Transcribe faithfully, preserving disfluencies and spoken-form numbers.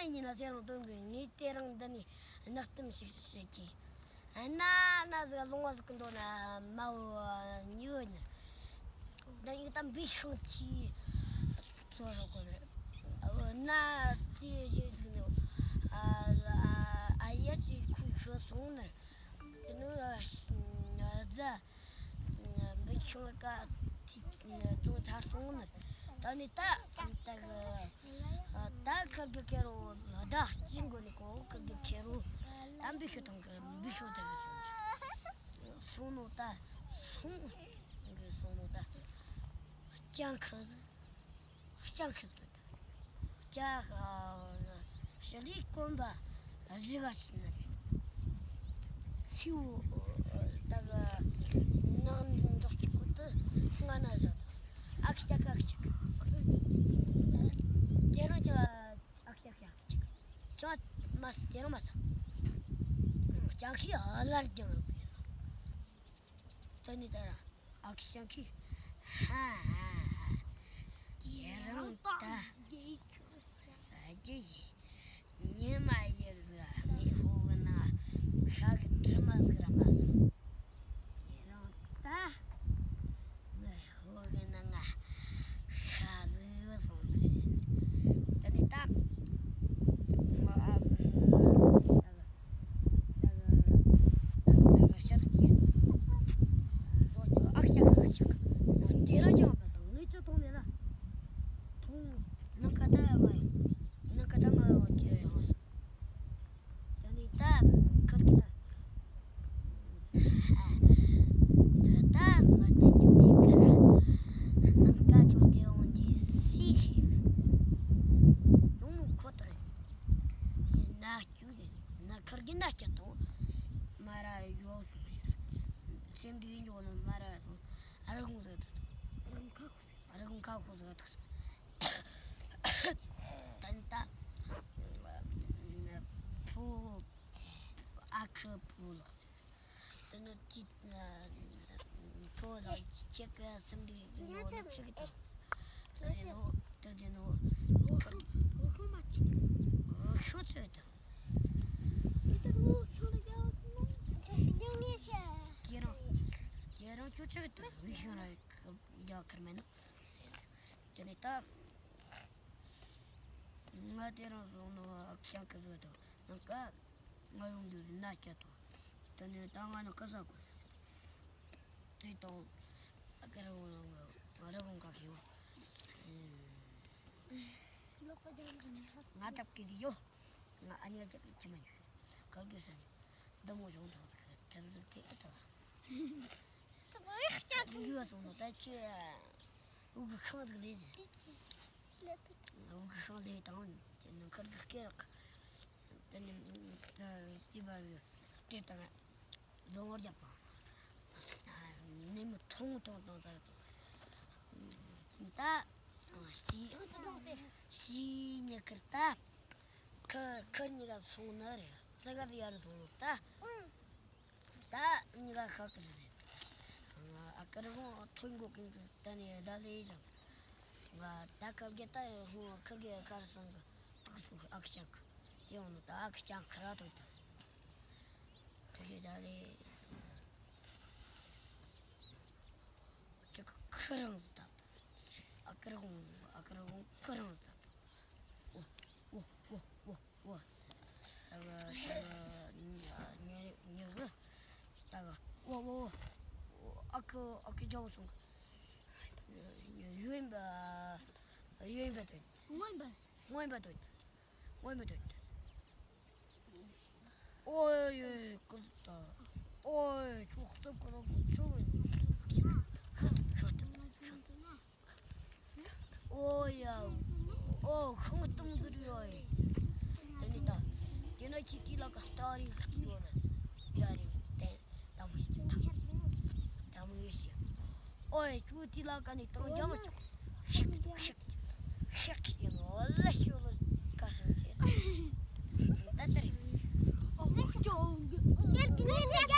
ཡིན་ན་ཟེར་རང་དོན་གི་ངས་དེ་རིང་འདི་ནས་གནའ་གཏམ་ཞིག་བཤད་ཀྱི། ན་ན་ཟིག་ལུང་བ་ཟིག་གི་མདོ་ན་མ་བུ་གཉིས་ཡོད་ནི། ད་ཡིག་ད་འབུ་ཤིང་ཆི་ཚོ་རོ་གོ་ནི། ན་དེ་ཞིག་ཟིག་ནི། ཨ་ཡ་ཅིག་ཁུ་ཤི་སོང་ནི། དེ་ནི་ཟ། འབུ་ཆུང་ཀ་ཙོང་ཐར་སོང་ནི། ད་ནི་ད་ད་གི་ད་ཁིར་གི་ཁེ་རོ་ལ་ད་ཅི་མགོ་ནི་གོ། ཁིར་གི་ཁེ་རོ་ད་འབུ་ཤོ་དང་གི་འབུ་ཤོ་ད་གི་སོང་། སོང་ནོ་ད་སོང་གི་སོང་ནོ་ད་སྤྱང་ཁི་སྤྱང་ཁི་ད། ཀྱ་ཤ་ལི་གོན་པ་བཞི་ག་ཕྱིན་ནི་རེད། ཚེའུ་ད་ག་ནག་འབྲོག་གཅིག་གོ་དུ་ང་ན་བཞག་ཨ་ཁ་ཀྱ་ཁ་ཁ་ཅིག་དེ་རང་ཅི་ཨ་ཁ་ཀྱ་ཁ་ཅིག་ཅི་མ་ས་དེ་རང་མ་ས་ཀྱ་ཁི་ཨ་ལར་ཀྱང་ལ་གི་ད་ནི་ད་ར་ཨ་ཁི་ཅང་ཁི་ཧ་ཧ་ཧ། ཡེ་རང་ད་ས་རྒྱུ་ཡིན། ཉི་མ་ཡེར་ཟིག་མི་ཧོ་གི་ན་ཤ་གི་དྲི་མ་ཟིག་ར་མ་སོང་། ཡེ་རང་ད་ཧོ་གི་ནང་ང་ཤ་ཟིག་སོང་ནི་རེད། ད་ནི་ད་ང་ཨ་ཨ་ཤ་ལ་སྐྱེས། ཨ་ཤ་ཁ་ཤ་ཁ་དེ་རང་ཅང་མ་སོང་ནི་ཅི་མཐོང་ནི་ལ་མཐོང་ནང་ཀ་ད་མ་ཡོང་ནང་ཀ་ད་མ་ཡོང་ཅི་ཡོང་སོང་། ད་ནི་ད་ཁར་གི་ད། ད་ད་མར་དེ་ཉི་མའི་ཁར་ནམ་མཁའ་ཅོ་དེ་འོང་དེ་སི་ཤིག་ཡོང་ཁོ་ཐག་ཡིན། ན་སྐྱུ་དེ་ན་ཁར་གི་ན་སྐྱ་དང་མ་ར་ཡོ་སུ་ཞིག་སེམས་དེ་ཡོ་ན་མ་ར་སོང་ཨ་ར་གུང་ཟེར་དུ་ཨ་ར་གུང་ཁ་ཁོ་ཟེར་དུ་སོང་། ད་ནི་ད་ཕུ་ཨ་ཁུ་ཕུ་ལགས། དེ་ནི་ཅི་ཕོ་ལ་ཁྱེད་ཀྱི་སེམས་འདི་ཡོད་ནི་ཆི་གི་དང་། དེ་ནོ་དེ་དེ་ནོ་འོ་ཤོ་འོ་ཤོ་མ་ཆི་འོ་ཤོ་ཆི་གི་དང་། དེ་རང་དེ་རང་ཅོ་ཆི་གི་དང་འོ་ཤོ་ར་ཡ་ཁར་མེད་ནོ། དེ་ནི་ད་ང་དེ་རང་སོང་ནོ་ཁྱང་གི་བཟོ་དང་ནང་ཀ་ང་ཡོང་དུས་ན་སྐྱ་དང་། དེ་ནས་ད་ང་ནི་ཀ་ས་གོ་དེ་དང་ཨ་ཀ་ར་འོང་ང་ར་འོང་ག་ཤེས་བ། ང་ཐབ་ཀྱི་ཡོ། ང་ཨ་ནི་ཅག་གི་ཁྱི་མ་ཉོ། ག་གི་ས་ནི་འདི་མོ་བྱུང་ཐོག་གི་ཐབ་ཟུར་དེ་ཨ་ཐ་བ། ཡུ་བ་སོང་ནོ་ད་ཅི་འུ་གི་ཁང་ཟིག་ལས་ཟེར། འུ་གི་ཁང་ལས་དང་དེ་ནི་ཁར་གི་སྐེ་རག་དེ་ནི་ཅི་བ་གི་སྐེ་དང་ལོ་ངོར་རྒྱབ་པ། ནི་མི་ཐུང་ཐུང་ཐུང་ད་ད་སི་སི་ཉི་ཁར་ད་ཁ་ཁ་ཉི་ག་སོང་ན་རེད། ས་གར་ཡར་སོང་ད། ད་ཉི་ག་ཁ་ཁ་རེད། ཨ་ཀར་གོང་ཐོན་གོ་གིན་ད་ནི་ད་ལེ་ཞང་ང་ད་ཁ་གེ་ད་ཧུ་ཁ་གེ་ཁར་སོང་གི་ཏུག་སུ་ཨག་ཅག་དེ་ཡོང་ནོ་ད་ཨག་ཅག་ཁ་ར་ཏོ་ད། ཁ་གེ་ད་ལེ། ཅིག་ཁི་རང་ཟིག་ད། ཨ་ཀར་གོང་ཨ་ཀར་གོང་ཁི་རང་ཟིག་ད། འོ་འོ་འོ་འོ། ད་ག་ད་ག་ཉི་ཉི་གི་ད་ག་འོ་འོ་འོ། ཨ་ཁུ་ཨ་ཁུ་རྒྱ་བོ་སོང་གི། ཡོན་པ་ཡོན་པ་དོན། སྔོན་པ་སྔོན་པ་དོན། སྔོན་པ་དོན། ཨོ་ཡེ་ཀུར་ཏ། ཨོ་ཡེ་ཆོག་ཏུ་ཀུར་ཀུར་ཆོག་ཡེ། ཤ་ཏུ་ཤ་ཏུ། ཨོ་ཡ། ཨོ་ཁང་སྟོང་གི་རེད་ཨོ་ཡེ། དེ་ནི་ད། དེ་ན་ཁྱི་དེ་ལ་ག་སྟ་རེ་ཡོད་རེད། ཡ་རེད་དེ། ད་མི་ཤི། ད་མི་ཤི། ཨོ་ཡེ་ཁྱོད་དེ་ལ་ག་ནི་བཏང་རྒྱ་མ་ཆོག་ཤིག་ཤིག་ཤིག་ཡིན་ནོ་ལ་ཤོ་ལ་ཀ་སོང་ཚེ། ད་ད་རེད། ཨོ་ཤོ་གི།